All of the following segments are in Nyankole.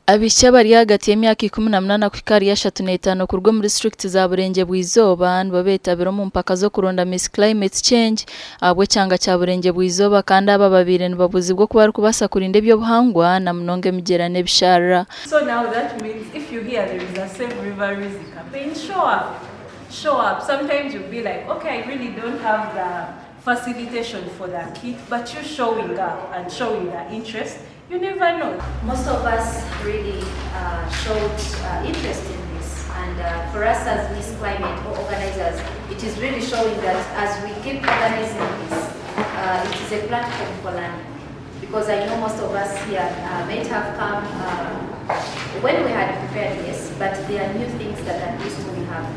Abaishiki abari ahagati y'emyaka 18 kuhika ahari 35 kuruga omu disiturikiti za Burengyerwa-Izooba nibo beetabire omu mpaka z'okuronda Miss Climate Change ahabw'ekyanga kya Burengyerwa-Izooba kandi aba babaire nibabuuzibwa oku barikubaasa kurinda eby'obuhangwa na munonga emigyera n'ebisharara. So now that means if you hear there is a Save River Rwizi campaign, show up. Show up. Sometimes you'll be like, okay, I really don't have the facilitation for the kit, but you showing up and showing the interest, you never know. Most of us really showed interest in this, and for us as Miss Climate or organizers, it is really showing that as we keep organizing this, it is a platform for learning. Because I know most of us here might have come when we had prepared this, but there are new things that at least we have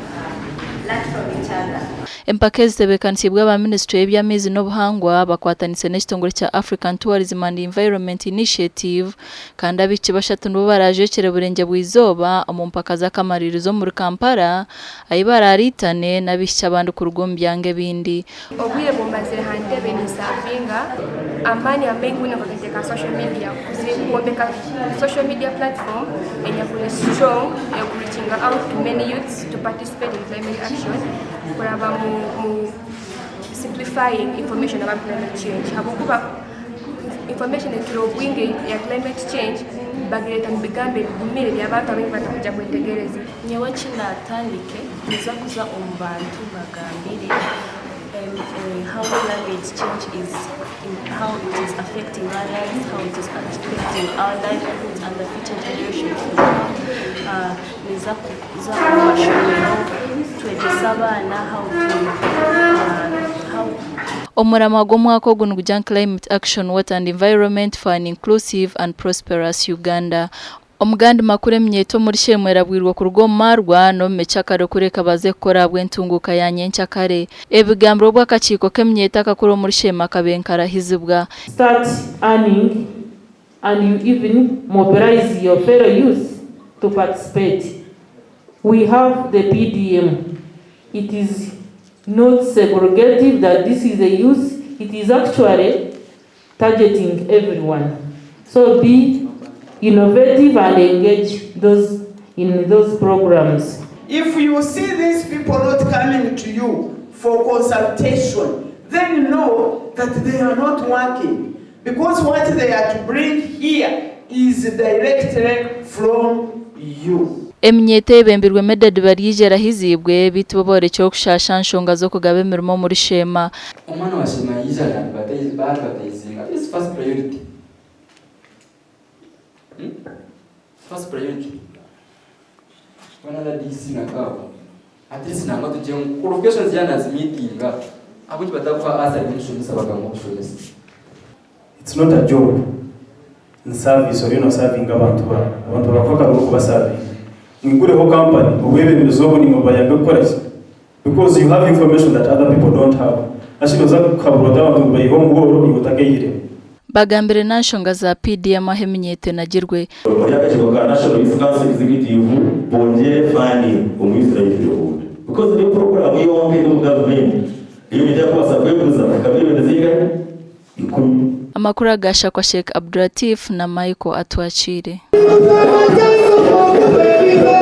learned from each other. Empaka ezitebeekanisiibwe aba minisitule y'eby'amaizi n'obuhangwa bakwatanise n'ekitongore kya African Tourism and Environment Initiative kandi abaishiki bashatu nibo baraajwekyere Burengyerwa-Izooba omu mpaka z'akamaririzo omuri Kampala ahi barariitane n'abaishiki abandi kuruga omu byanga ebindi. Obwire bumazire ha ntebe ninservinga, amaani amaingi nakateeka social media, kwombeka social media platform enyakuri strong ekureachinga out to many youths to participate in climate action kuraba mu simplifying information about climate change, habwokuba information ekira obwingi ya climate change bagireta mu bigambo ebigumire by'abantu abaingi batakuja kwetegereza. Nyowe kinatandike niza kuza omu bantu bagambire how climate change is in, how it is affecting our lives, how it is affecting our livelihoods and the future generations to come. Niza kuza omu mashomero twegyesa abaana how to how Omuramwa gw'omwaka ogu nigugira Climate Action, Water and Environment for an Inclusive and Prosperous Uganda. Omugandi makuru, eminyeeto omuri Sheema erabwirwe kuruga omu marwa n'omu mikyakare kureka baze kukora ahabw'entunguuka ya nyenkyakare. Ebigambiro obw'akakiiko k'eminyeeto akakuru omuri Sheema kabenkarahizibwa. Start earning and you even mobilize your fellow youth to participate. We have the PDM. It is not segregative that this is a youth, it is actually targeting everyone. So be innovative and engage those in those programs. If you see these people not coming to you for consultation, then know that they are not working. Because what they are to bring here is directly from you. Eminyeeto eyebembirwe Medard Baryiija erahizibwe, beitu bo borekyeho okushasha nshonga z'okugaba emirimo omuri Sheema. Omwana wa Sheema yiija na advertising this first priority. First priority. Wana DC na kabo. At least nangwa tugye qualifications yana zimeetinga. Abuki batakuha asa y'omushomesa bagamba okushomesa. It's not a job. Ni service, oriyo noservinga abantu ba abantu barakuha akaruru kubaservinga. Mwigureho company obwebembezi obu nimwe bayambe kukora ki? Because you have information that other people don't have. Actually oza kuhabura oti abantu ngu bayihe omuhoro, iwe otakeyiremu. Bagambire na nshonga za PDM aho eminyeeto enagirwe. Bari akakiiko ka National Youth Council Executive bongyere funding omu Youth Livelihood because niyo program yonka eri omu gavumenti ei omuntu arikubaasa kweguza kuhika miriyoni zingahi? 10. Amakuru agashakwa Sheikh Abdulatif na Michael Atwakiire.